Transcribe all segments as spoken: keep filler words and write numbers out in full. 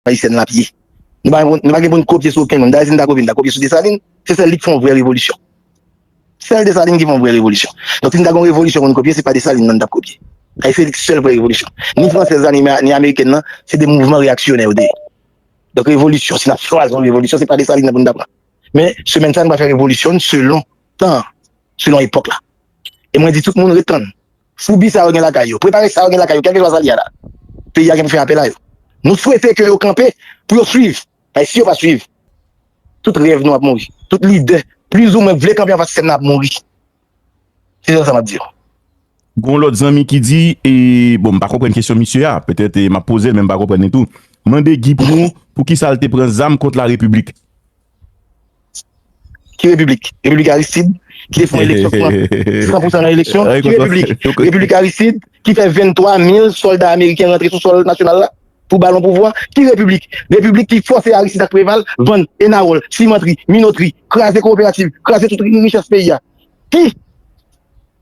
ayisyèn la ap ye. Nou pa, nou pa gen pou n kopye sou okenn moun. Dayè, si n ta kopye, n ta kopye sou Desalin. Se sèl li k fè yon vrè revolisyon. Sèl Desalin ki fè yon vrè revolisyon. Donk, si n ta gen yon revolisyon pou n kopye, se pa Desalin nan n t ap kopye. Dayè, se li k sèl vrè revolisyon. Ni fransèz la, ni, ni amerikèn nan, se de mouvman reyaksyonè yo te ye. Donk, revolisyon, si n ap chwazi yon revolisyon, se pa Desalin nan pou n ta pran. Men, semèn sa, nou pral fè revolisyon selon tan an, selon epòk la. E mwen di tout moun ret tann. Foubi sa yo gen lakay yo. Prepare sa yo gen lakay yo, kèlkeswa sa l ye a la. Peyi a gen pou fè apèl a yo. Nou swete ke yo kanpe pou yo swiv. Paske si yo pa swiv, tout rèv nou ap mouri. Tout lidè, plizoumwen, k vle kanpe anfas sistèm nan ap mouri. Se sèl sa m ap di yo. Gon lòt zanmi ki di, e, bon, m pa konprann kesyon misye a, petèt, e, m ap poze l, men m pa konprann li tou. Mande Guy Prou pou kisa l te pran zam kont la repiblik. Ki repiblik? Repiblik Aristide, ki te fè yon eleksyon, ki pran san pou san nan eleksyon. Ki repiblik? Repiblik Aristide, ki fè venntwa mil sòlda ameriken rantre sou sòl nasyonal la pou ba l yon pouvwa. Ki repiblik? Repiblik ki fòse Aristide ak Preval vann Enawòl, simantri, minotri, kraze kowoperativ, kraze tout richès peyi a. Ki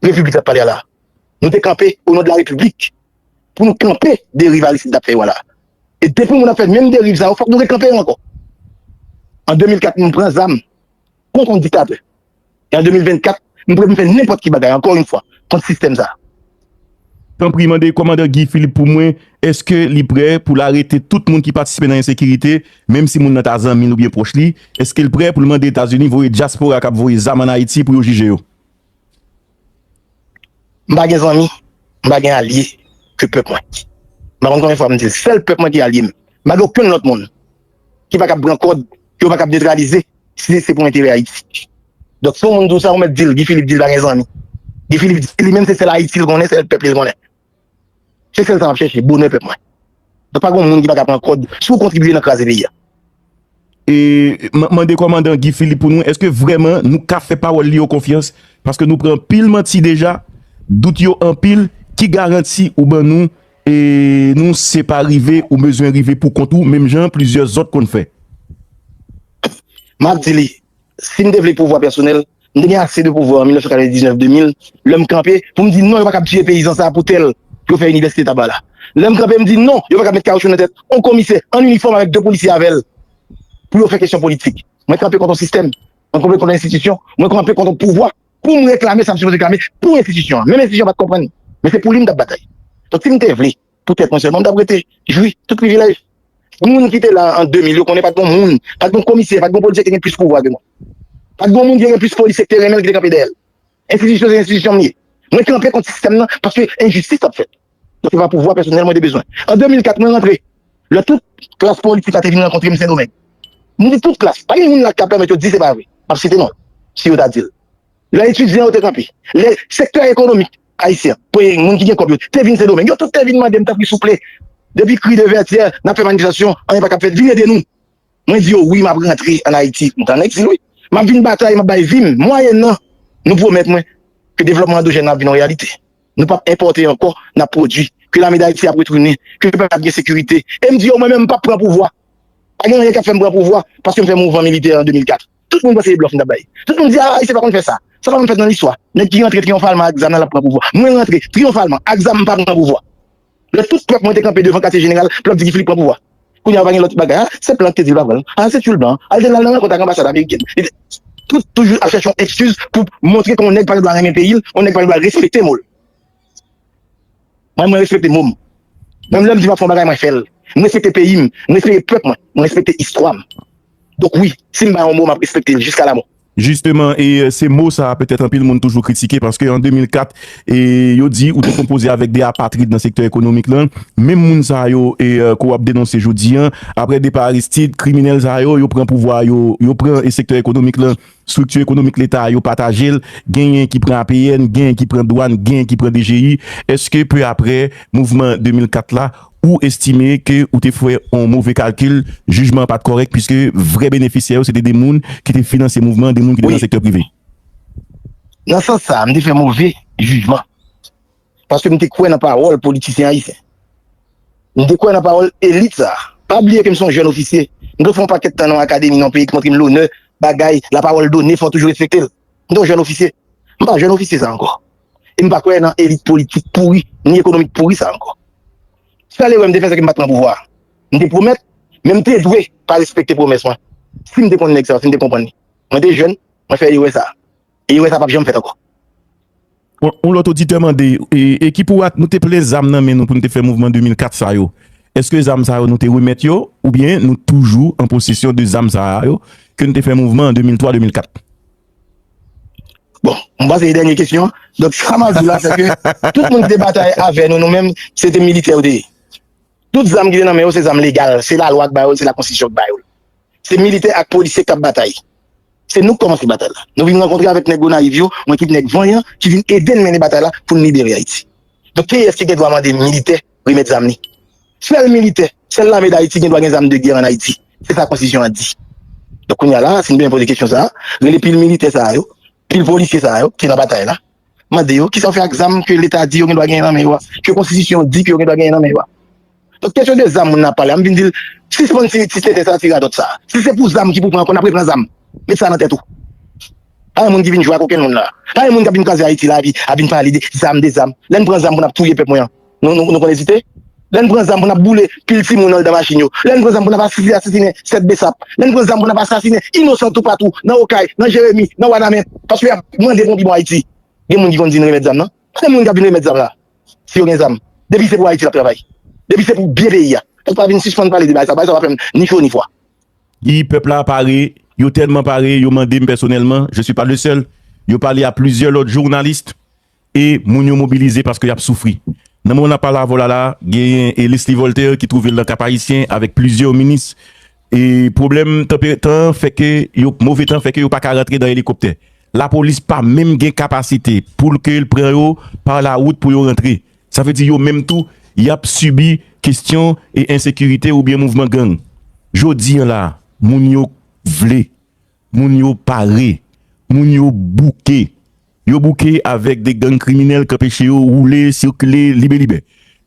repiblik n ap pale a la? Nou te kanpe o non de la repiblik pou nou kanpe deriv Aristide t ap fè yo a la. E depi moun ap fè menm deriv sa yo, fòk nou rekanpe yo ankò. An de mil kat, nou pran zam kont yon diktatè. E an de mil vennkat, m prè pou m fè nenpòt ki bagay, ankò yon fwa, kont sistèm sa a. Tanpri, mande kòmandan Guy Philippe pou mwen, èske li prè pou l arete tout moun ki patisipe nan ensekirite, menm si moun nan ta zanmi l oubyen pwòch li? Èske l prè pou l mande Etazini voye dyaspora k ap voye zam ann Ayiti pou yo jije yo? M pa gen zanmi, m pa gen alye ke pèp mwen. M pa konn konbyen fwa m di l, sèl pèp mwen ki alye m. M pa gen okenn lòt moun ki pa kab pran kòd, ke yo pa kab netralize, si se pou enterè Ayiti. Donk, si yon moun di w sa, ou mèt di l, Guy Philippe di l pa gen zanmi. Guy Philippe di li menm se sèl Ayiti l konnen, sèl pèp li l konnen. Se sèl sa m ap chèche, bonè pèp mwen. Donk, pa gen moun ki pa ka pran kòd si w kontribye nan kraze peyi a. E, m-, mande kòmandan Guy Philippe pou nou, èske vrèman nou ka fè pawòl li yo konfyans? Paske nou pran anpil manti deja, dout yo anpil, ki garanti ou ban nou, e nou se pa rive, ou bezwen rive pou kont ou, menm jan plizyè zòt konn fè? M ap di li, si m te vle pouvwa pèsonèl, m te gen ase de pouvwa an mil nèf san katrevendiznèf de mil, lè m kanpe pou m di non, yo pa kab tiye peyizan sa a pou tèl, pou yo fè inivèsite taba la. Lè m kanpe, m di non, yo pa kab met kawoutchou nan tèt yon komisè an inifòm avèk de polisye avè l pou yo fè kesyon politik. Mwen kanpe kont yon sistèm, mwen kanpe kont yon enstitisyon, mwen kanpe kont yon pouvwa pou m reklame sa m sipoze reklame pou enstitisyon an. Menm enstitisyon an pa t konprann li. Men se pou li m t ap batay. Donk, si m te vle, pou tèt mwen sèlman, m t ap rete jwi tout privilèj. Moun ki te la an de mil, yo konnen pa t gon moun, pa t gon komisè, pa t gon polisye ki te gen plis pouvwa ke mwen. Pa t gon moun ki te gen plis polisye ki te renmen l, ki te kanpe dèyè l. Enstitisyon se enstitisyon m ye. Mwen kanpe kont sistèm nan paske enjistis ap fèt. Donk, se pa pouvwa pèsonèl mwen te bezwen. An de mil kat, mwen rantre. Lè tout klas politik la te vin rankontre m Sendomeng. M di tout klas, pa gen moun la k ka pèmèt yo di se pa vre. M ap site non, si yo ta di l. Lè etidyan yo te kanpe, lè sektè ekonomik ayisyen, premye moun ki gen kòb yo, te vin Sendomeng, yo tout te vin mande m, tanpri, souple, depi Cri de Vertières, n ap fè manifestasyon, anyen pa kab fèt, vin ede nou. Mwen di yo, wi, m ap rantre ann Ayiti, m t ann egzil, wi. M ap vin batay, m ap bay vi m, mwayennan nou pwomèt mwen ke devlòpman andojèn nan ap vin yon reyalite. Nou p ap enpòte ankò, n ap pwodui, ke lame Dayiti ap retounen, ke pèp la ap gen sekirite. E m di yo, mwen menm, m p ap pran pouvwa. Pa gen anyen k ap fè m pran pouvwa, paske m fè mouvman militè an de mil kat. Tout moun panse se blòf m t ap bay. Tout moun di, a, Ayisyen pa konn fè sa. Sa pa konn fèt nan listwa. Nèg ki rantre triyonfalman ak zam nan, l ap pran pouvwa. Mwen rantre triyonfalman ak zam, m pa pran pouvwa. Lè tout pèp mwen te kanpe devan katye jeneral pou l ap di Guy Philippe pran pouvwa. Kounye a, yo pa gen lòt bagay. A, se plan ki te di l pa pran l. A, se tchoul blan. Al te al nan rankont ak anbasad amerikèn. Tout, toujou ap chèche yon ekskiz pou montre ke yon nèg pa gen dwa renmen peyi l, yon nèg pa gen dwa respekte mo l. Mwen, mwen respekte mo m. Menm lè m di m ap fè yon bagay, mwen fè l. M respekte peyi m, m respekte pèp mwen, mwen respekte istwa m. Donk wi, si m bay yon mo, m ap respekte l jiska lamò. Jisteman, e se mo sa a, petèt anpil moun toujou kritike, paske an de mil kat, e yo di ou te konpoze avèk de apatrid nan sektè ekonomik lan. Menm moun sa yo, e, e, ke w ap denonse jodi a, apre depa Aristide, kriminèl sa yo, yo pran pouvwa, yo, yo pran, e, sektè ekonomik lan. Estrikti ekonomik Leta a, yo pataje l, genyen ki pran A P N, genyen ki pran dwàn, genyen ki pran D G I. Èske, pe aprè mouvman de mil kat la, ou estime ke ou te fè yon move kalkil, jijman an pa t kòrèk, piske vrè benefisyè yo, se te de moun ki te finanse mouvman an, de moun ki te nan sektè prive? Nan sans sa a, m te fè move jijman. Paske m te kwè nan pawòl politisyen ayisyen. M te kwè nan pawòl elit sa a. Pa bliye ke m se yon jèn ofisye. M te fè yon pakèt tan nan yon akademi, nan yon peyi ki montre m lonè, bagay, la parole donnée, fò w toujou respekte l. M te yon jèn ofisye. M pa jèn ofisye sa ankò. E m pa kwè nan elit politik pouri, ni ekonomik pouri sa ankò. Sèl erè m te fè, se ke m pa t pran pouvwa a. M te pwomèt, Men m te dwe pa respekte pwomès mwen. Si m te konn nèg sa, si m te konprann li. Mwen te jèn, mwen fè erè sa. E erè sa p ap janm fèt ankò. Yon lòt oditè mande, e, e ki pou nou te plen zam nan men nou pou nou te fè mouvman de mil kat sa yo? Èske zam sa yo nou te remèt yo, oubyen nou toujou an posesyon de zam sa yo ke nou te fè mouvman an de mil twa, de mil kat? Bon, m panse se dènye kesyon. Donk, sa m ap di la, se ke tout moun ki te batay avè nou, nou menm, se te militè yo te ye. Tout zam ki te nan men yo, se zam legal. Se lalwa k ba yo l, se lakonstitisyon k ba yo l. Se militè ak polisye k t ap batay. Se nou k kòmanse batay la. Nou vin rankontre avèk nèg Gonayiv yo, mwen ki nèg vanyan, ki vin ede n mennen batay la pou n libere Ayiti. Donk, kiyès ki gen dwa mande militè remèt zam li? Sèl militè, sèl lame Dayiti gen dwa gen zam de gè ann Ayiti. Se sa konstitisyon an di. Donk, kounye a la, si n bezwen poze kesyon sa a, rele pil militè sa a yo, pil polisye sa a yo ki nan batay la, mande yo, kisa yo fè ak zam ke Leta di yo gen dwa genyen nan men yo a, ke konstitisyon di ke yo gen dwa genyen nan men yo a? Donk, kesyon de zam moun nan ap pale a, m vin di l, sispann ti, ti tenten sa, ti radòt sa. Si se pou zam ki pou pran ankò, n ap repran zam. Met sa nan tèt ou. Pa gen moun ki vin jwe ak okenn moun la. Pa gen moun k ap vin kraze Ayiti la, epi ap vin pale de zam, de zam. Lè n pran zam pou n ap touye pèp mwen an, nou, nou, nou konn ezite? Lè n pran zam pou n ap boule pil timoun anndan machin yo. Lè n pran zam pou n ap asasinen sèt Besap. Lè n pran zam pou n ap asasinen inosan toupatou, nan Okay, nan Jeremi, nan Wanament. Paske y ap mande pou yon pi bon Ayiti. Gen moun ki konn di n remèt zam nan? Pa gen moun k ap vin remèt zam la. Si yo gen zam. Depi se pou Ayiti l ap travay. Depi se pou byen peyi a. Fòk pa vin sispann pale de bagay sa. Bagay sa pa fè m ni cho ni fwa. Guy, pèp la pare, yo tèlman pare, yo mande m pèsonèlman, je suis pas le seul, yo pale a plizyè lòt jounalis, e moun yo mobilize paske y ap soufri. Nan moman n ap pale avè w la la, genyen e Leslie Voltaire ki twouve l nan Kap Ayisyen avèk plizyè minis. E pwoblèm tanpe-, tan an fè ke yo, move tan fè ke yo pa ka rantre nan elikoptè. Lapolis pa menm gen kapasite pou l ke l pran yo pa lawout pou yo rantre. Sa vle di yo menm tou, y ap sibi kesyon e ensekirite oubyen mouvman gang. Jodi an la, moun yo vle, moun yo pare, moun yo bouke. Yo bouke avèk de gang kriminèl k anpeche yo woule, sikile, libe libe.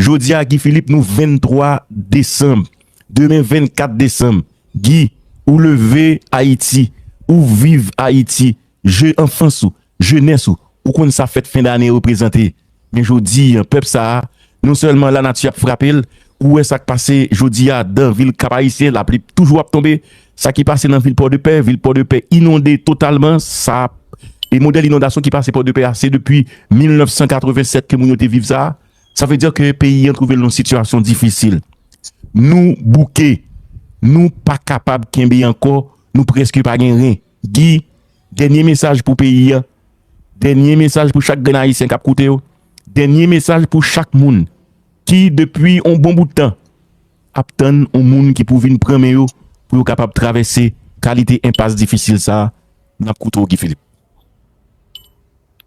Jodi a, Guy Philippe, nou venntwa desanm. Demen, vennkat desanm. Guy, ou leve Ayiti, ou viv Ayiti, je, anfans ou, jenès ou, ou konn sa fèt fen dane reprezante. Men jodi a, pèp sa a, non sèlman lanati ap frape l, ou wè sa k pase jodi a dan vil Kap Ayisyen, lapli toujou ap tonbe. Sa ki pase nan vil Pòdepè, vil Pòdepè inonde totalman, sa, e modèl inondasyon ki pase Pòdepè a, se depi mil nèf san katreven sèt ke moun yo te viv sa. Sa vle di ke peyi an twouve l nan sitiyasyon difisil. Nou bouke, nou pa kapab kenbe ankò, nou prèske pa gen ren. Guy, dènye mesaj pou peyi a, dènye mesaj pou chak grenn Ayisyen k ap koute yo, dènye mesaj pou chak moun ki, depi yon bon bout tan, ap tann yon moun ki pou vin pran men yo pou yo kapab travèse kalite enpas difisil sa a. N ap koute w, Guy Philippe.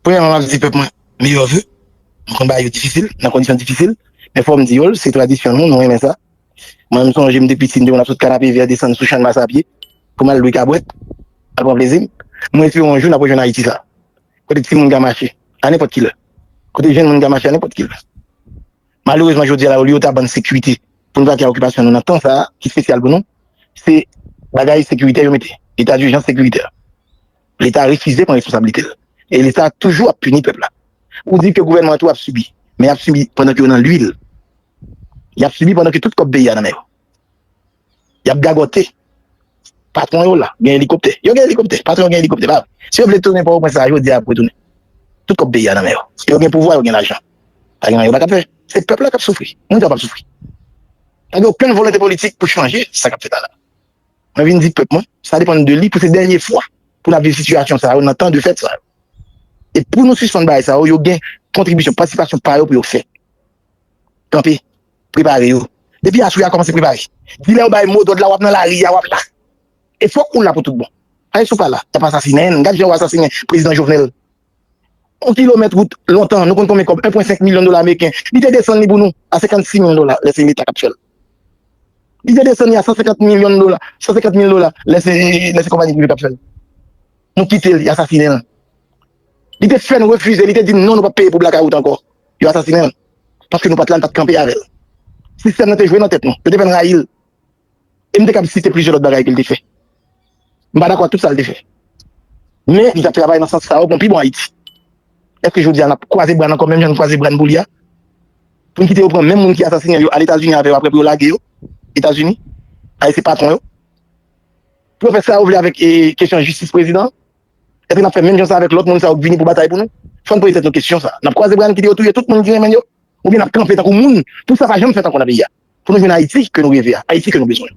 Premyèman, m ap di pèp mwen meyè ve. M konn bagay yo difisil, nan kondisyon difisil, men fò m di yo l, se tradisyon nou, nou renmen sa. Mwen, m sonje m te piti, m te konn ap sot Kanapevè, desann sou Channmas a pye pou m al lwe kabwèt, al pran plezi m. Mwen espere yon jou n ap rejwenn Ayiti sa, kote timoun ka mache a nenpòt ki lè, kote jèn moun ka mache a nenpòt ki lè. Malerezman, jodi a la, olye yo ta ban n sekirite pou n vake a okipasyon nou nan tan sa a, ki espesyal pou nou, se bagay sekiritè yo mete, leta dijans sekiritè. Leta refize pran responsablite l. E Leta toujou ap pini pèp la. Ou di ke gouvènman an tou ap sibi, men y ap sibi pandan ke yo nan lwil. Y ap sibi pandan ke tout kòb peyi a nan men yo. Y ap gagòte. Patwon yo la, gen elikoptè. Yo gen elikoptè. Patwon yo gen elikoptè. Pa, si yo vle tounen Pòtoprens la, jodi a y ap retounen. Tout kòb peyi a nan men yo. Yo gen pouvwa, yo gen lajan. Pa gen anyen yo pa ka fè. Se pèp la k ap soufri. Moun sa yo p ap soufri. Pa gen okenn volonte politik pou chanje sa k ap fèt la la. Mwen vin di pèp mwen, sa depann de li pou se dènye fwa pou n ap viv sitiyasyon sa yo nan tan de fèt sa yo. E pou nou sispann bagay sa yo, yo gen kontribisyon, patisipasyon pa yo pou yo fè. Kanpe, prepare yo. Depi aswè a kòmanse prepare. Di lè yo bay modòd la, w ap nan lari a, w ap la. E fòk ou la pou tout bon. Ayè si w pa la, y ap asasinen n. Gad jan yo asasinen prezidan Jovenel. Yon kilomèt wout lontan, nou konn konbyen kòb? En pwen senk milyon dola ameriken. Li te desann li pou nou a senkannsis milyon dola, lè se Leta k ap fè l. Li te desann li a san senkant milyon dola, san senkant mil dola, lè se, lè se konpayi prive k ap fè l. Nou kite l, y asasinen l. Li te fè n refize, li te di n non, nou p ap peye pou blakawout ankò. Yo asasinen l. Paske nou pa t la, n pa t kanpe avè l. Sistèm nan te jwe nan tèt nou. Yo te fè n rayi l. E m te kab site plizyè lòt bagay ke l te fè. M pa dakò ak tout sa l te fè. Men, li t ap travay nan sans sa yo pou yon pi bon Ayiti. Èske jodi a n ap kwaze bra n ankò menm jan n kwaze bra n pou li a? Pou n kite yo pran menm moun ki asasinen yo al Etazini avè yo, apre pou yo lage yo Etazini? Ayisyen patwon yo. Pou yo fè sa yo vle avèk e, kesyon jistis prezidan. Èske n ap fè menm jan sa avèk lòt moun sa yo k vini pou batay pou nou? Fò n poze tèt nou kesyon sa. N ap kwaze bra n kite yo touye tout moun ki renmen yo? Oubyen n ap kanpe tankou moun pou sa pa janm fèt ankò nan peyi a? Pou nou jwenn Ayiti ke nou reve a, Ayiti ke nou bezwen.